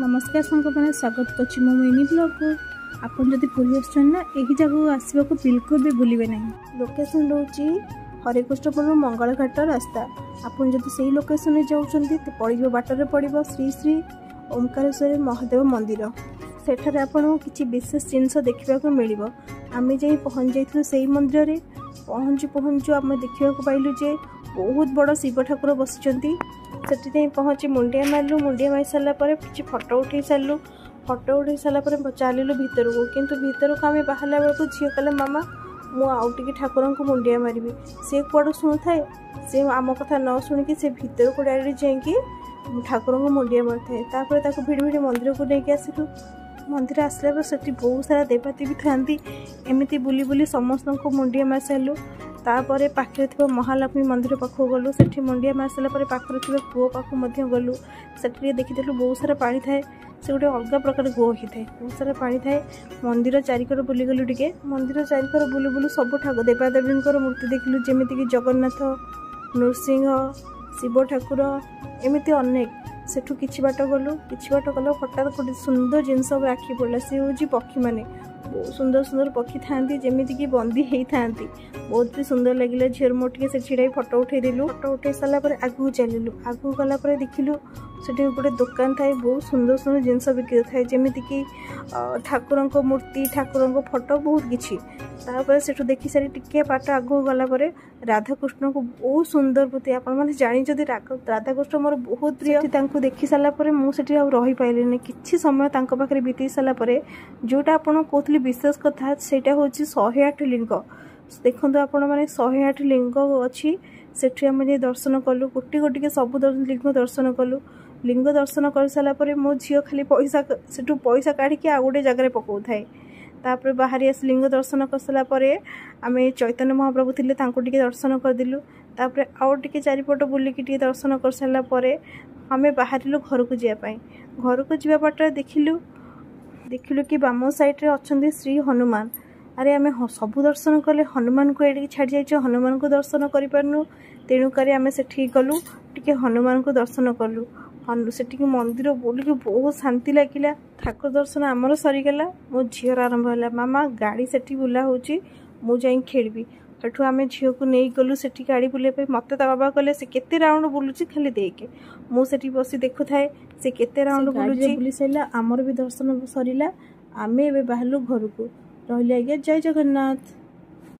ନମସ୍କାର ସାଙ୍ଗମାନେ, ସ୍ୱାଗତ କରୁଛି ମୋ ମିନି ବ୍ଲଗ୍କୁ। ଆପଣ ଯଦି ପୁରୀ ଆସୁଛନ୍ତି ନା, ଏହି ଜାଗାକୁ ଆସିବାକୁ ବିଲକୁଲ ବି ଭୁଲିବେ ନାହିଁ। ଲୋକେସନ୍ ରହୁଛି ହରେକୃଷ୍ଣପୁର ମଙ୍ଗଳଘାଟ ରାସ୍ତା। ଆପଣ ଯଦି ସେଇ ଲୋକେସନରେ ଯାଉଛନ୍ତି ତ ପଡ଼ିଯିବ, ବାଟରେ ପଡ଼ିବ ଶ୍ରୀ ଶ୍ରୀ ଓମକାରେଶ୍ୱରୀ ମହାଦେବ ମନ୍ଦିର। ସେଠାରେ ଆପଣଙ୍କୁ କିଛି ବିଶେଷ ଜିନିଷ ଦେଖିବାକୁ ମିଳିବ। ଆମେ ଯାଇ ପହଞ୍ଚି ଯାଇଥିଲୁ ସେଇ ମନ୍ଦିରରେ। ପହଞ୍ଚୁ ପହଞ୍ଚୁ ଆମେ ଦେଖିବାକୁ ପାଇଲୁ ଯେ ବହୁତ ବଡ଼ ଶିବ ଠାକୁର ବସିଛନ୍ତି। ସେଠି ଯାଇ ପହଞ୍ଚି ମୁଣ୍ଡିଆ ମାରିଲୁ। ମୁଣ୍ଡିଆ ମାରି ସାରିଲା ପରେ କିଛି ଫଟୋ ଉଠେଇ ସାରିଲୁ। ଫଟୋ ଉଠେଇ ସାରିଲା ପରେ ଚାଲିଲୁ ଭିତରକୁ। କିନ୍ତୁ ଭିତରକୁ ଆମେ ବାହାରିଲା ବେଳକୁ ଝିଅ କହିଲା, ମାମା, ମୁଁ ଆଉ ଟିକେ ଠାକୁରଙ୍କୁ ମୁଣ୍ଡିଆ ମାରିବି। ସେ କୁଆଡ଼ୁ ଶୁଣୁଥାଏ? ସେ ଆମ କଥା ନ ଶୁଣିକି ସେ ଭିତରକୁ ଡାଇରେକ୍ଟ ଯାଇକି ଠାକୁରଙ୍କୁ ମୁଣ୍ଡିଆ ମାରିଥାଏ। ତାପରେ ତାକୁ ଭିଡ଼ି ଭିଡ଼ି ମନ୍ଦିରକୁ ନେଇକି ଆସିଲୁ। ମନ୍ଦିର ଆସିଲା ପରେ ସେଠି ବହୁତ ସାରା ଦେବାଦେବୀ ଥାନ୍ତି। ଏମିତି ବୁଲି ବୁଲି ସମସ୍ତଙ୍କୁ ମୁଣ୍ଡିଆ ମାରି ସାରିଲୁ। ତାପରେ ପାଖରେ ଥିବା ମହାଲକ୍ଷ୍ମୀ ମନ୍ଦିର ପାଖକୁ ଗଲୁ। ସେଠି ମୁଣ୍ଡିଆ ମାରି ସାରିଲା ପରେ ପାଖରେ ଥିବା କୂଅ ପାଖକୁ ମଧ୍ୟ ଗଲୁ। ସେଠି ଟିକେ ଦେଖିଥିଲୁ, ବହୁତ ସାରା ପାଣି ଥାଏ। ସେ ଗୋଟେ ଅଲଗା ପ୍ରକାର କୂଅ ହେଇଥାଏ, ବହୁତ ସାରା ପାଣି ଥାଏ। ମନ୍ଦିର ଚାରିକର ବୁଲିଗଲୁ ଟିକେ। ମନ୍ଦିର ଚାରିକର ବୁଲୁ ବୁଲୁ ସବୁ ଠାକୁର ଦେବାଦେବୀଙ୍କର ମୂର୍ତ୍ତି ଦେଖିଲୁ, ଯେମିତିକି ଜଗନ୍ନାଥ, ନୃସିଂହ, ଶିବ ଠାକୁର, ଏମିତି ଅନେକ। ସେଠୁ କିଛି ବାଟ ଗଲୁ। କିଛି ବାଟ ଗଲୁ, ହଠାତ୍ ଗୋଟେ ସୁନ୍ଦର ଜିନିଷ ଉପରେ ଆଖି ପଡ଼ିଲା। ସେ ହେଉଛି ପକ୍ଷୀମାନେ। ବହୁତ ସୁନ୍ଦର ସୁନ୍ଦର ପକ୍ଷୀ ଥାଆନ୍ତି, ଯେମିତିକି ବନ୍ଦୀ ହେଇଥାନ୍ତି। ବହୁତ ବି ସୁନ୍ଦର ଲାଗିଲା। ଝିଅର ମୋର ଟିକେ ସେଠି ଛିଡ଼ା ହେଇ ଫଟୋ ଉଠେଇଦେଲୁ। ଫଟୋ ଉଠେଇ ସାରିଲା ପରେ ଆଗକୁ ଚାଲିଲୁ। ଆଗକୁ ଗଲା ପରେ ଦେଖିଲୁ ସେଠି ଗୋଟେ ଦୋକାନ ଥାଏ, ବହୁତ ସୁନ୍ଦର ସୁନ୍ଦର ଜିନିଷ ବିକ୍ରି ଥାଏ, ଯେମିତିକି ଠାକୁରଙ୍କ ମୂର୍ତ୍ତି, ଠାକୁରଙ୍କ ଫଟୋ, ବହୁତ କିଛି। ତାପରେ ସେଠୁ ଦେଖି ସାରି ଟିକେ ବାଟ ଆଗକୁ ଗଲା ପରେ ରାଧାକୃଷ୍ଣଙ୍କୁ ବହୁତ ସୁନ୍ଦର ମୂର୍ତ୍ତି। ଆପଣମାନେ ଜାଣିଛନ୍ତି, ରାଧାକୃଷ୍ଣ ମୋର ବହୁତ ପ୍ରିୟ। ତାଙ୍କୁ ଦେଖି ସାରିଲା ପରେ ମୁଁ ସେଠି ଆଉ ରହିପାରିଲିନି। କିଛି ସମୟ ତାଙ୍କ ପାଖରେ ବିତେଇ ସାରିଲା ପରେ ଯେଉଁଟା ଆପଣ କହୁଥିଲି ବିଶେଷ କଥା, ସେଇଟା ହେଉଛି 108 ଲିଙ୍ଗ। ଦେଖନ୍ତୁ ଆପଣମାନେ, 108 ଲିଙ୍ଗ ଅଛି ସେଠି। ଆମେ ଯାଇ ଦର୍ଶନ କଲୁ, ଗୋଟି ଗୋଟିକେ ସବୁ ଲିଙ୍ଗ ଦର୍ଶନ କଲୁ। ଲିଙ୍ଗ ଦର୍ଶନ କରିସାରିଲା ପରେ ମୋ ଝିଅ ଖାଲି ପଇସା ସେଠୁ ପଇସା କାଢ଼ିକି ଆଉ ଗୋଟେ ଜାଗାରେ ପକାଉଥାଏ। ତାପରେ ବାହାରି ଆସି ଲିଙ୍ଗ ଦର୍ଶନ କରିସାରିଲା ପରେ ଆମେ ଚୈତନ୍ୟ ମହାପ୍ରଭୁ ଥିଲେ, ତାଙ୍କୁ ଟିକେ ଦର୍ଶନ କରିଦେଲୁ। ତାପରେ ଆଉ ଟିକେ ଚାରିପଟ ବୁଲିକି ଟିକେ ଦର୍ଶନ କରିସାରିଲା ପରେ ଆମେ ବାହାରିଲୁ ଘରକୁ ଯିବା ପାଇଁ। ଘରକୁ ଯିବା ବାଟରେ ଦେଖିଲୁ କି ବାମ ସାଇଡ଼୍ରେ ଅଛନ୍ତି ଶ୍ରୀ ହନୁମାନ। ଆରେ, ଆମେ ସବୁ ଦର୍ଶନ କଲେ, ହନୁମାନଙ୍କୁ ଏଇଠିକି ଛାଡ଼ି ଯାଇଛୁ, ହନୁମାନଙ୍କୁ ଦର୍ଶନ କରିପାରୁନୁ। ତେଣୁକରି ଆମେ ସେଠିକି ଗଲୁ, ଟିକେ ହନୁମାନଙ୍କୁ ଦର୍ଶନ କଲୁ। ସେଠିକି ମନ୍ଦିର ବୁଲିକି ବହୁତ ଶାନ୍ତି ଲାଗିଲା। ଠାକୁର ଦର୍ଶନ ଆମର ସରିଗଲା, ମୋ ଝିଅର ଆରମ୍ଭ ହେଲା, ମାମା, ଗାଡ଼ି ସେଠି ବୁଲା ହେଉଛି, ମୁଁ ଯାଇକି ଖେଳିବି। ସେଠୁ ଆମେ ଝିଅକୁ ନେଇଗଲୁ ସେଠି ଗାଡ଼ି ବୁଲିବା ପାଇଁ। ମୋତେ ତା ବାବା କହିଲେ, ସେ କେତେ ରାଉଣ୍ଡ ବୁଲୁଛି ଖାଲି ଦେଖେ। ମୁଁ ସେଠି ବସି ଦେଖୁଥାଏ ସେ କେତେ ରାଉଣ୍ଡ ବୁଲୁଛି। ବୁଲି ସାରିଲା, ଆମର ବି ଦର୍ଶନ ସରିଲା। ଆମେ ଏବେ ବାହାରିଲୁ ଘରକୁ। ରହିଲି ଆଜ୍ଞା, ଜୟ ଜଗନ୍ନାଥ।